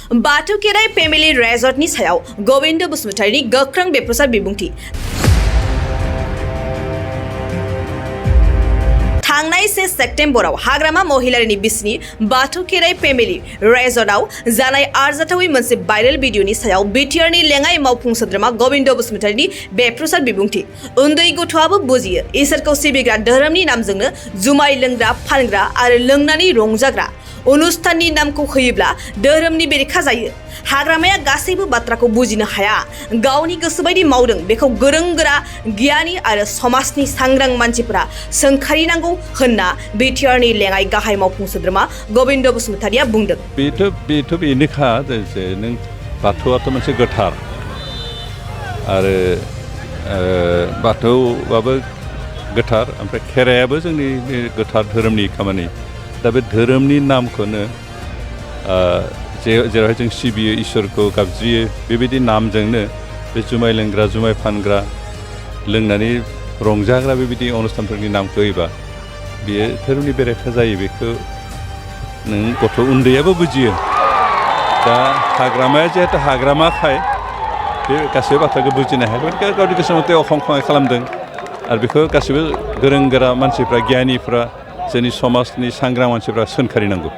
बाथौ केराइ family रेजर्टनि सायाव गोविंद बसुमतारीनि गोख्रों बेप्रसाद बिबुंथि। थांनाय 1 सेप्तेम्बराव हाग्रामा महिलारिनि बिसिनि बाथौ केराइ फेमिलि रेजर्टआव जानाय आरजाथावै मोनसे भाइरेल भिडिअनि सायाव बिटिआरनि लेङाइ मावफुं सोद्रोमा गोविंद बसुमतारीनि बेप्रसाद बिबुंथि। उन्दै गथ'आबो बुजियो इसोरखौ सिबिग्रा धोरोमनि नामजोंनो जुमाय लोंग्रा फानग्रा आरो लोंनानै रंजाग्रा अनुष्ठाननि नामखौ होयोब्ला धोरोमनि बेरेखा जायो। हाग्रामाया गासैबो बाथ्राखौ बुजिनो हाया, गावनि गोसोबायदि मावदों बेखौ गोरों गोरा गियानि आरो समाजनि सांग्रां मानसिफोरा सोंखारिनांगौ होनना बिटिआरनि लेङाइ गाहाय मावफुं सोद्रोमा गोविंद बसुमतारीया बुंदों। बेथ' बेनोखा जे नों बाथौआथ' मोनसे गोथार आरो बाथौआबो गोथार ओमफ्राय खेराइयाबो जोंनि गोथार धोरोमनि खामानि। दा बे धोरोमनि नामखौनो जेरावहाय जों सिबियो इसोरखौ गाबज्रियो बेबायदि नामजोंनो बे जुमाय लोंग्रा जुमाय फानग्रा लोंनानै रंजाग्रा बेबायदि अनुष्ठानफोरनि नामखौ होयोबा बेयो धोरोमनि बेरेखा जायो। बेखौ नों गथ' उन्दैयाबो बुजियो। दा हाग्रामाया जिहेतु हाग्रामाखाय बे गासैबो बाथ्राखौ बुजिनो हायाखै, गावनि गोसो मथे अखं खङाय खालामदों आरो बेखौ गासैबो गोरों गोरा मानसिफ्रा गियानिफ्रा जोंनि समाजनि सांग्रां मानसिफ्रा सोंखारिनांगौ।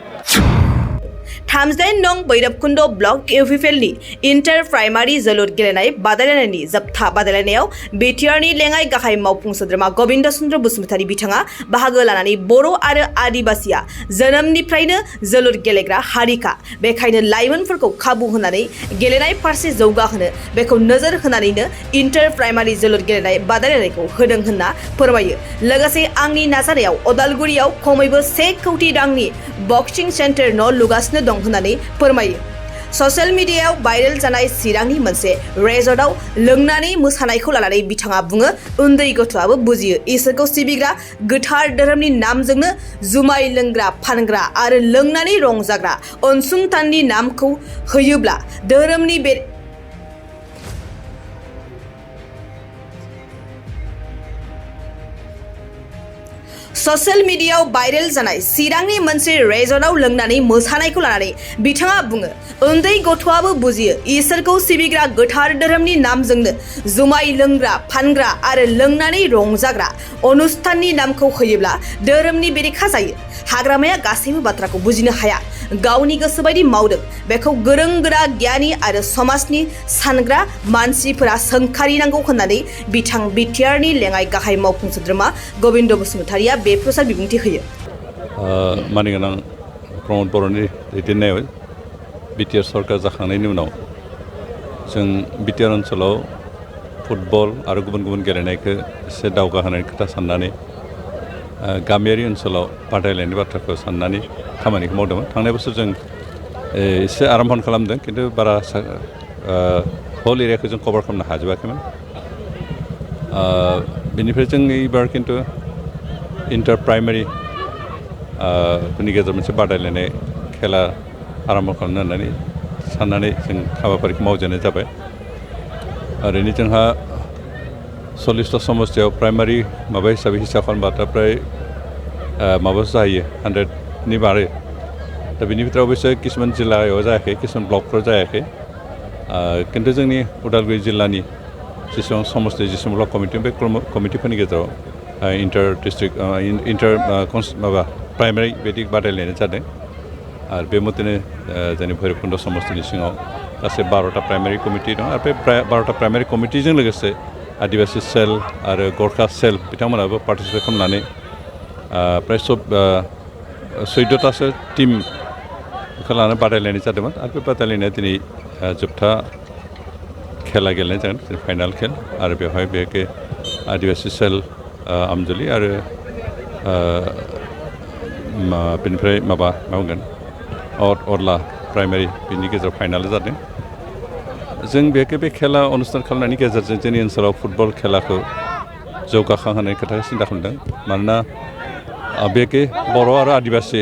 38 नं भैरबकुंड ब्लक इउपिपिएलनि इन्टार प्राइमारि जोलुर गेलेनाय बादायलायनायनि जोबथा बादायलायनायाव बिटिआरनि लेङाइ गाहाय मावफुं सोद्रोमा गोविंद चन्द्र बसुमतारी बिथाङा बाहागो लानानै बर' आरो आदिबासिया जोनोमनिफ्रायनो जोलुर गेलेग्रा हारिखा, बेखायनो लाइमोनफोरखौ खाबु होनानै गेलेनाय फारसे जौगाहोनो बेखौ नोजोर होनानैनो इन्टार प्राइमारि जोलुर गेलेनाय बादायलायनायखौ होदों होनना फोरमायो। लोगोसे आंनि नाजानायाव अदालगुरियाव खमैबो 1 कौटि रांनि बक्सिं सेन्टार न' लुगासिनो दं होननानै फोरमायो। ससियेल मिडियायाव भाइरेल जानाय चिरांनि मोनसे रेजर्टआव लोंनानै मोसानायखौ लानानै बिथाङा बुङो, उन्दै गथ'आबो बुजियो इसोरखौ सिबिग्रा गोथार धोरोमनि नामजोंनो जुमाय लोंग्रा फानग्रा आरो लोंनानै रंजाग्रा अनसुंथाननि नामखौ होयोब्ला धोरोमनि ससियेल मिडियायाव भाइरेल जानाय चिरांनि मोनसे रेजर्टआव लोंनानै मोसानायखौ लानानै बिथाङा बुङो, उन्दै गथ'आबो बुजियो इसोरखौ सिबिग्रा गोथार धोरोमनि नामजोंनो जुमाय लोंग्रा फानग्रा आरो लोंनानै रंजाग्रा अनुष्ठाननि नामखौ होयोब्ला धोरोमनि बेरेखा जायो। हाग्रामाया गासैबो बाथ्राखौ बुजिनो हाया, गावनि गोसोबायदि मावदों बेखौ गोरों गोरा गियानि आरो समाजनि सानग्रा मानसिफोरा सोंखारिनांगौ होननानै बिटिआरनि लेङाइ गाहाय मावफुं सोद्रोमा गोविंद बसुमतारीया बेप्रसाद बिबुंथि होयो। मानिगोनां प्रमद बर'नि दैदेननायाव बिटिआर सरकार जाखांनायनि उनाव जों बिटिआर ओनसोलाव फुटबल आरो गुबुन गुबुन गेलेनायखौ एसे दावगाहोनायनि खोथा साननानै गामियारि ओनसोलाव बादायलायनायनि बाथ्राखौ साननानै खामानिखौ मावदोंमोन। थांनाय बोसोर जों एसे आरम्भ खालामदों, खिन्थु बारा हल एरियाखौ जों कभार खालामनो हाजोबाखैमोन। बेनिफ्राय जों एबार खिन्थु इन्टार प्राइमारि फोरनि गेजेराव मोनसे बादायलायनाय खेला आरम्भ खालामनो होननानै साननानै जों हाबाफारिखौ मावजेननाय जाबाय। ओरैनो जोंहा 40टा समस्तियाव प्राइमारि माबा हिसाबै हिसाब खालामबाथ' प्राय माबासो जायो 100नि बारो। दा बेनि भितराव अबयस्से किसुमान जिल्लायाव जायाखै, किसुमान ब्लकफ्राव जायाखै, खिन्थु जोंनि उदालगुरि जिल्लानि जेसेबां समस्ति जेसेबां ब्लक कमिटि बे कमिटिफोरनि गेजेराव माबा प्राइमारि बिदि बादायलायनाय जादों। आरो बे मथेनो जोंनि भैरबकुंड समस्तिनि सिङाव गासै 12टा प्राइमारि कमिटि दं आरो बे 12टा प्राइमारि कमिटिजों लोगोसे आदिबासि सेल आरो गरखा सेल बिथांमोनाबो पार्टिसिपेट खालामनानै प्राय 14टासो टिमखौ लानानै बादायलायनाय जादोंमोन आरो बे बादायलायनाया दिनै जोबथा खेला गेलेनाय जागोन, फाइनाल खेल। आरो बेवहाय बेखौ आदिबासि सेल आमजुलि आरो बेनिफ्राय माबा बुंगोन अरला प्राइमारि बिनि गेजेराव फाइनाल जादों। जों बेखौ बे खेला अनुष्ठान खालामनायनि गेजेरजों जोंनि ओनसोलाव फुटबल खेलाखौ जौगाखांहोनायनि खोथाखौ सिन्था खालामदों। मानोना बेखौ बर' आरो आदिबासि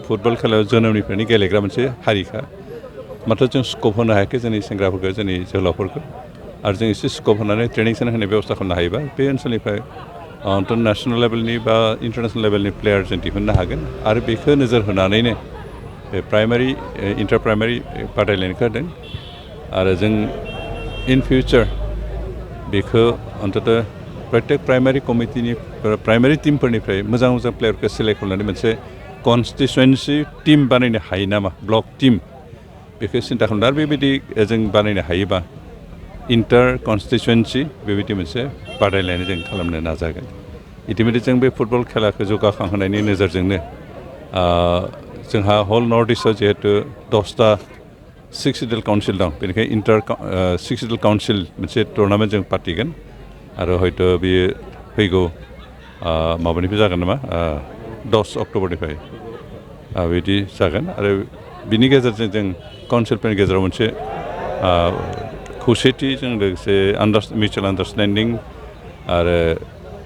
फुटबल खेलायाव जोनोमनिफ्रायनो गेलेग्रा मोनसे हारिखा, माथ्र जों स्कप होनो हायाखै जोंनि सेंग्राफोरखौ, जोंनि जोहोलावफोरखौ। आरो जों एसे स्कप होनानै ट्रेनिं सेन्टार होनाय बेबस्था खालामनो हायोबा बे ओनसोलनिफ्राय नेसनेल लेभेलनि बा इन्टारनेसनेल लेभेलनि प्लेयार जों दिहुननो हागोन। आरो बेखौ नोजोर होनानैनो बे प्राइमारि इन्टार प्राइमारि बादायलायनायखौ होदों आरो जों इन फिउचार बेखौ अन्तत प्रत्येक प्राइमारि कमिटिनि प्राइमारि टिमफोरनिफ्राय मोजां मोजां प्लेयारखौ सेलेक्ट खालामनानै मोनसे कनस्टिटुवेन्सि टिम बानायनो हायो नामा ब्लक टिम बेखौ सिन्था खालामदों आरो बेबायदि जों बानायनो हायोबा इन्टार कनस्टिटुवेन्सि बेबायदि मोनसे बादायलायनाय जों खालामनो नाजागोन इतिमধ্যে जों बे फुटबल खेलाखौ जौगाखांहोनायनि नोजोरजोंनो जोंहा हल नर्थ इस्टआव जिहेतु 10टा 6 सिडिउल काउन्सिल दं बेनिखायनो इन्टार 6 सिडिउल काउन्सिल मोनसे टुर्नामेन्ट जों पार्टिगोन आरो हयथ' बेयो फैगौ माबानिफ्राय जागोन नामा 10 अक्ट'बरनिफ्राय बिदि जागोन आरो बिनि गेजेरजों जों काउन्सिलफोरनि गेजेराव मोनसे खौसेथिजों लोगोसे मिउचुवेल आन्डारस्टेन्डिं आरो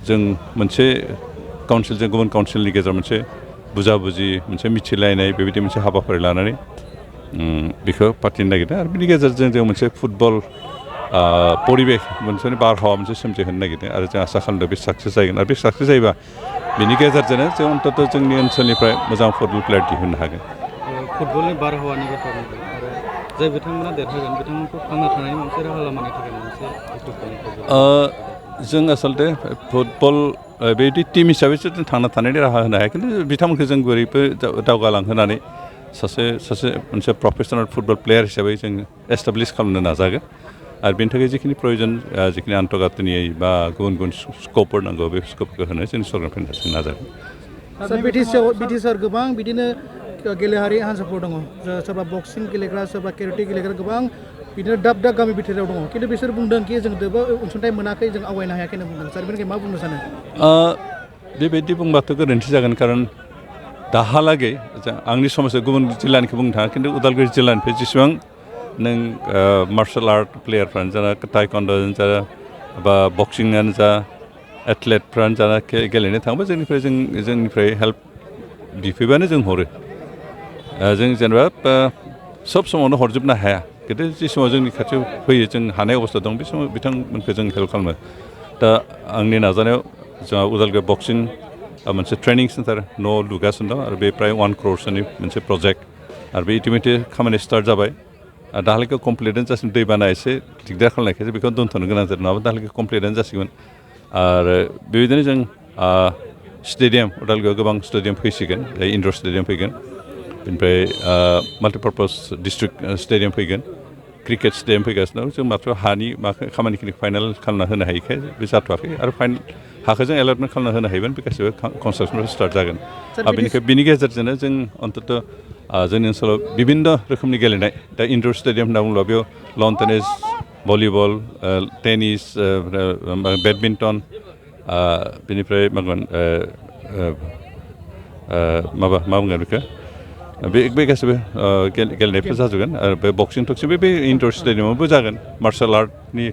जों मोनसे काउन्सिलजों गुबुन काउन्सिलनि गेजेराव मोनसे बुजाबुजि मोनसे मिथिलायनाय बेबायदि मोनसे हाबाफारि लानानै बेखौ पार्टिनो नागिरदों आरो बिनि गेजेरजों जों मोनसे फुटबल परिबेश मोनसे बारहावा मोनसे सोमजिहोनो नागिरदों आरो जों आसा खालामदों बे साक्सेस जागोन आरो बे साक्सेस जायोबा बिनि गेजेरजोंनो जों अन्तत जोंनि ओनसोलनिफ्राय मोजां फुटबल प्लेयार दिहुननो हागोन फुटबलनि बारहावानि बाथ्रा बुंदों आरो जाय बिथांमोना देरहागोन बिथांमोनखौ थांना थानायनि मोनसे राहा लामानि थाखाय मोनसे जों आसलते फुटबल बेबायदि टिम हिसाबैसो जों थांना थानायनि राहा होनो हाया खिन्थु बिथांमोनखौ जों बोरैबो दावगालांहोनानै सासे मोनसे प्रफेसनेल फुटबल प्लेयार हिसाबै जों एस्टाब्लिश खालामनो नाजागोन आरो बेनि थाखाय जिखिनि प्रयजन जिखिनि आन्तर्गातनि बा गुबुन गुबुन स्कपफोर नांगौ बे स्कपफोरखौ होनो जोंनि सरकारनिफ्राय जों नाजागोन बिटिसिआर गोबां बिदिनो गेलेहारि हान्जाफोर दङ सोरबा बक्सिं गेलेग्रा सोरबा केरेटे गेलेग्रा गोबां बिदिनो दाब गामि बिथोराव दङ खिन्थु बिसोर बुंदों कि जों जेबो अनसुंथाइ मोनाखै जों आवगायनो हायाखै होनना बुंदों सार बेनिखाय मा बुंनो सानो बेबायदि बुंबाथ' गोरोन्थि जागोन खारन दाहालागै आंनि समाजाव गुबुन जिल्लानिखौ बुंनो थाङा खिन्थु उदालगुरि जिल्लानिफ्राय जेसेबां नों मार्शेल आर्ट प्लेयारफ्रानो जा टाइकन्ड'आनो जा बा बक्सिंआनो जा एथलेटफ्रानो जा गेलेनो थाङोबा जोंनिफ्राय हेल्प बिफैबानो जों हरो जों जेनेबा सब समावनो हरजोबनो हाया खिन्थु जि समाव जोंनि खाथियाव फैयो जों हानाय अबस्था दं बे समाव बिथांमोनखौ जों हेल्प खालामो दा आंनि नाजानायाव जोंहा उदालगुरि बक्सिं मोनसे ट्रेनिं सेन्टार न' लुगासिनो दं आरो बे प्राय 1 crore मोनसे प्रजेक्ट आरो बे इटिमेटलि खामानि स्टार्ट जाबाय दाहालागै कमप्लिटआनो जासिगोन दैबाना एसे दिगदार खालामनायखायसो बेखौ दोनथ'नो गोनां जादों नङाबा दाहालागै कमप्लिटआनो जासिगोन आरो बेबायदिनो जों स्टेडियाम उदालगुरियाव गोबां स्टेडियाम फैसिगोन इनड'र स्टेडियाम फैगोन बेनिफ्राय माल्टिपार्पास डिस्ट्रिक्ट स्टेडियाम फैगोन क्रिकेट स्टेडियाम फैगासिनो दं जों मात्र हानि खामानिखिनि फाइनाल खालामना होनो हायैखाय बे जाथ'वाखै आरो हाखौ जों एलटमेन्ट खालामना होनो हायोबानो बे गासैबो कनस्ट्राक्सनफ्रा स्टार्ट जागोन बेनिखाय बिनि गेजेरजोंनो जों अन्तत जोंनि ओनसोलाव बिभिन्न रोखोमनि गेलेनाय दा इनड'र स्टेडियाम होनना बुङोब्ला बेयाव lawn tennis volleyball tennis badminton बेनिफ्राय मा बुंगोन बेखौ बे गासैबो गेलेनायफोर जाजोबगोन आरो बे बक्सिं टक्सिं बे इनड'र स्टेडियामावबो जागोन मार्शेल आर्टनि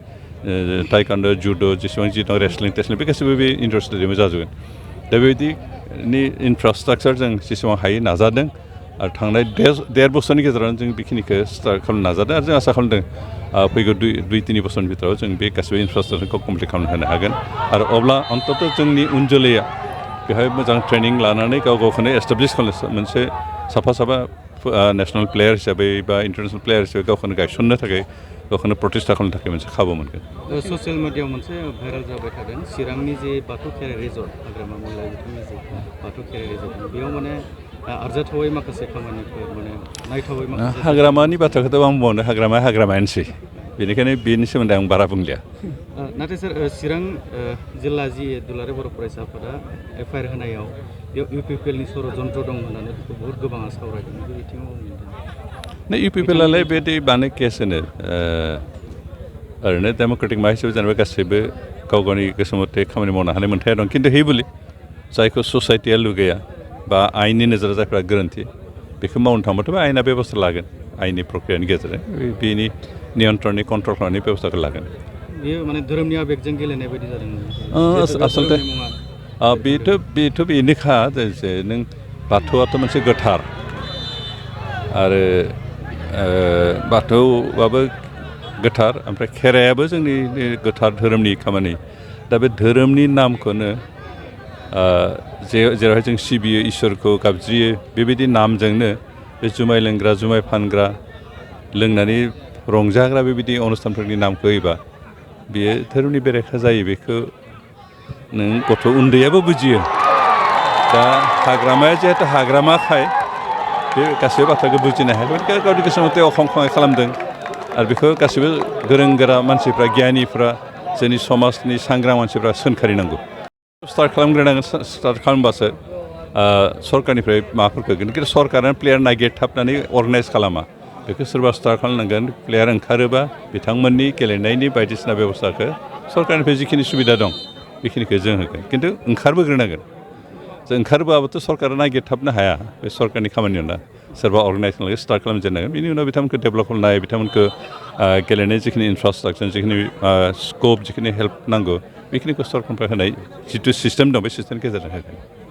टाइकान्ड' जुद' जेसेबां जि दं रेसलिं बे गासैबो बे इनड'र स्टेडियामाव जाजोबगोन दा बेबायदिनि इनफ्रास्ट्राक्चार जों जेसेबां हायो नाजादों आरो थांनाय 1.5 बोसोरनि गेजेरावनो जों बेखिनिखौ स्टार्ट खालामनो नाजादों आरो जों आसा खालामदों फैगौ 2-3 बोसोरनि भितराव जों बे गासैबो इनफ्रास्ट्राक्चारखौ कमप्लिट खालामनो होनो हागोन आरो अब्ला अन्तत जोंनि उन जोलैया बेहाय मोजां ट्रेनिं लानानै गावखौनो एस्टाब्लिश खालामनो मोनसे साफा नेसनेल प्लेयार हिसाबै बा इन्टारनेसनेल प्लेयार हिसाबै गावखौनो गायसननो थाखाय गावखौनो प्रतिष्ठा खालामनो थाखाय मोनसे खाबु मोनगोन ससियेल मिडियायाव मोनसे भाइरेल जाबाय थादों चिरांनि जे बाथौ खेराइ रिजर्ट हाग्रामा महिला बिथांनि जे बाथौ खेराइ रिजर्ट बेयाव माने आरजाथावै माखासे खामानिफोर माने नायथावै माखासे हाग्रामानि बाथ्राखौथ' आं बुंबावनो हाग्रामायानोसै बेनिखायनो बेनि सोमोन्दै आं बारा बुंलिया नाथाय सार चिरां जिल्ला जि दुलाराय बर' फरायसा आफादा एफआइआर होनायाव बेयाव इउपिपिएलनि षड़यन्त्र दं होननानै बेखौ बहुद गोबाङा सावरायदों बे बिथिङाव इउपिपिएलालाय बेबायदि बानो केस होनो ओरैनो डेम'क्रेटिक मा हिसाबै जेनेबा गासैबो गाव गावनि गोसो मथे खामानि मावनो हानाय मोन्थाया दं खिन्थु हेबुलि जायखौ ससाइटिया लुगैया बा आयेननि नोजोराव जायफ्रा गोरोन्थि बेखौ मावनो थांबाथ' आयेना बेबस्था लागोन आयेननि प्रक्रियानि गेजेरजों बेनि नियन्त्रणनि कन्ट्रल खालामनायनि बेबस्थाखौ लागोन बेयो माने धोरोमनि आबेगजों गेलेनाय बायदि जादों आसलते बेथ' बेनोखा जे नों बाथौआथ' मोनसे गोथार आरो बाथौआबो गोथार ओमफ्राय खेराइयाबो जोंनि गोथार धोरोमनि खामानि दा बे धोरोमनि नामखौनो जेरावहाय जों सिबियो इसोरखौ गाबज्रियो बेबायदि नामजोंनो बे जुमाय लोंग्रा जुमाय फानग्रा लोंनानै रंजाग्रा बेबायदि अनुस्थानफोरनि नामखौ होयोबा बेयो धोरोमनि बेरेखा जायो बेखौ नों गथ' उन्दैयाबो बुजियो दा हाग्रामाया जिहेतु हाग्रामाखाय बे गासैबो बाथ्राखौ बुजिनो हायाखै गावनि गोसो मथे अखंखाङै खालामदों आरो बेखौ गासैबो गोरों गोरा मानसिफ्रा गियानिफ्रा जोंनि समाजनि सांग्रां मानसिफ्रा सोंखारिनांगौ स्टार्ट खालामग्रोनांगोन स्टार्ट खालामबासो सरकारनिफ्राय माबाफोरखौ खिन्थु सरकारानो प्लेयार नागिरथाबनानै अर्गानाइज खालामा बेखौ सोरबा स्टार्ट खालामनांगोन प्लेयार ओंखारोबा बिथांमोननि गेलेनायनि बायदिसिना बेबस्थाखौ सरकारनिफ्राय जिखिनि सुबिदा दं बेखिनिखौ जों होगोन खिन्थु ओंखारबोग्रोनांगोन जों ओंखारबोआबाथ' सरकारा नागिरथाबनो हाया बे सरकारनि खामानियाव ना सोरबा अर्गानाइज खालामनानै स्टार्ट खालामजेननांगोन बिनि उनाव बिथांमोनखौ डेभेलप खालामनाय बिथांमोनखौ गेलेनाय जिखिनि इनफ्रास्ट्राक्चार जिखिनि स्कप जिखिनि हेल्प नांगौ बेखिनिखौ सरकारनिफ्राय होनाय जिथु सिस्टेम दं बे सिस्टेमनि गेजेरजों होगोन